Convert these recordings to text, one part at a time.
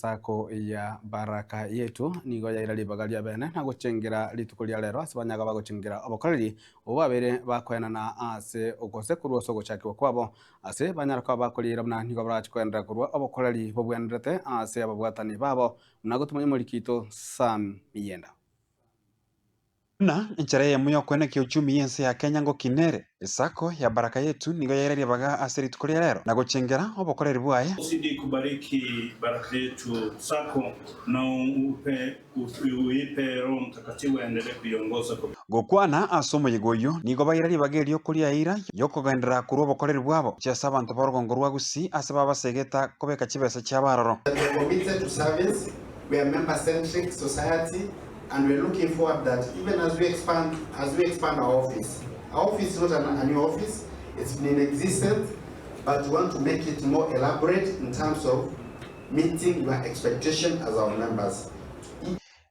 Sacco ya Baraka Yetu nigo yaira ribaga ria bene na gochengera rituko ria rero ase banyaga bagochengera obokoreri obo babere bakoenana ase gose korwa ase ogochakigwa kwabo ase banyara koba bakoriira buna nigo barache koenderera korwa obokoreri bobwenerete ase ababwatani babo buna gotumanya omoriki oito Sam Miyenda. Buna enchera eyemo y'okoenekia uchumi y'ense ya Kenya ngokina ere, Esacco ya Baraka Yetu nigo yaira ribaga ase rituko ria rero na gochengera obokoreri bwaye. Uzidi kubariki Baraka Yetu Sacco na uipe Roho Mtakatifu aendelee kuiongoza kwa. Gokwana ase omoyega oyio, nigo baira ribaga erio koria eira y'okogenderera korwa obokoreri bwabo gochia ase abanto b'orogongo rwa Gusii ase babasegeta kobeka chibesa chiabo aroro. We are committed to service, we are member centric society and we are looking forward that even as we expand, as we expand our office, our office is not an, a new office, it's been in existence, but we want to make it more elaborate in terms of meeting your expectation as our members.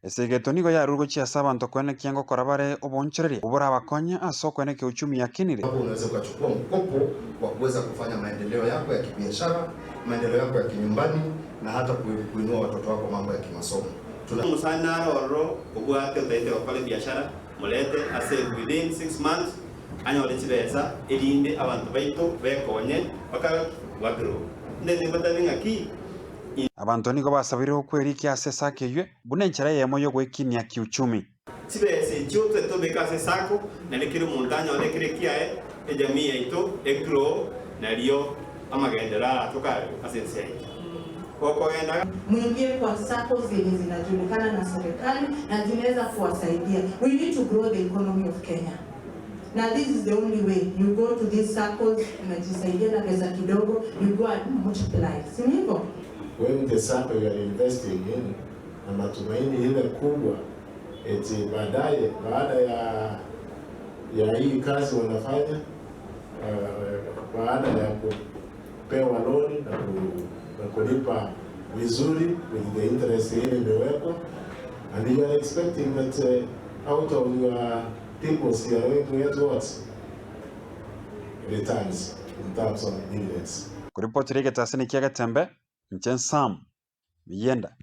Esegeto nigo yarure gochia ase abanto koenekia ngokora bare oboonchoreria oborabakonye ase okoenekia uchumi yakinire. Hapo unaweza ukachukua mkopo wa kuweza kufanya maendeleo yako ya kibiashara, maendeleo yako ya kinyumbani na hata kuinua watoto wako mambo ya kimasomo. Tuna. Omosani nare ororo obwate otaete gokora ebiashara, morete ase within 6 months anyore chibesa erinde abanto baito bekonye mpaka bagrow. Inde nimbatebi ng'aki in. Abanto nigo basabire okwerikia ase esako eyio buna enchera eyemo y'ogwekinia kiuchumi. Chibesa echio totobeke ase esako, nario kera omonto anyore ekere kiaye, ejamii yaito egrow, nario amagenderero aratoke ase ense yaito. Gokogenda. Mwingie kwa sacco zenye zinajulikana na serikali na zinaweza kuwasaidia. We need to grow the economy of Kenya. Na this is the only way. You go to these saccos, unajisaidia na pesa kidogo, you go and multiply. Si ni hivyo? When the sacco you are investing in na matumaini ile kubwa eti baadaye baada ya ya hii kazi wanafanya uh, baada ya kupewa loni na, ku, na kulipa vizuri with the interest ile imewekwa and you are expecting that uh, out of your deposit you are going to get what returns in terms of dividends. Koripoti ri'egetasini kia Getembe, inche Sam Miyenda.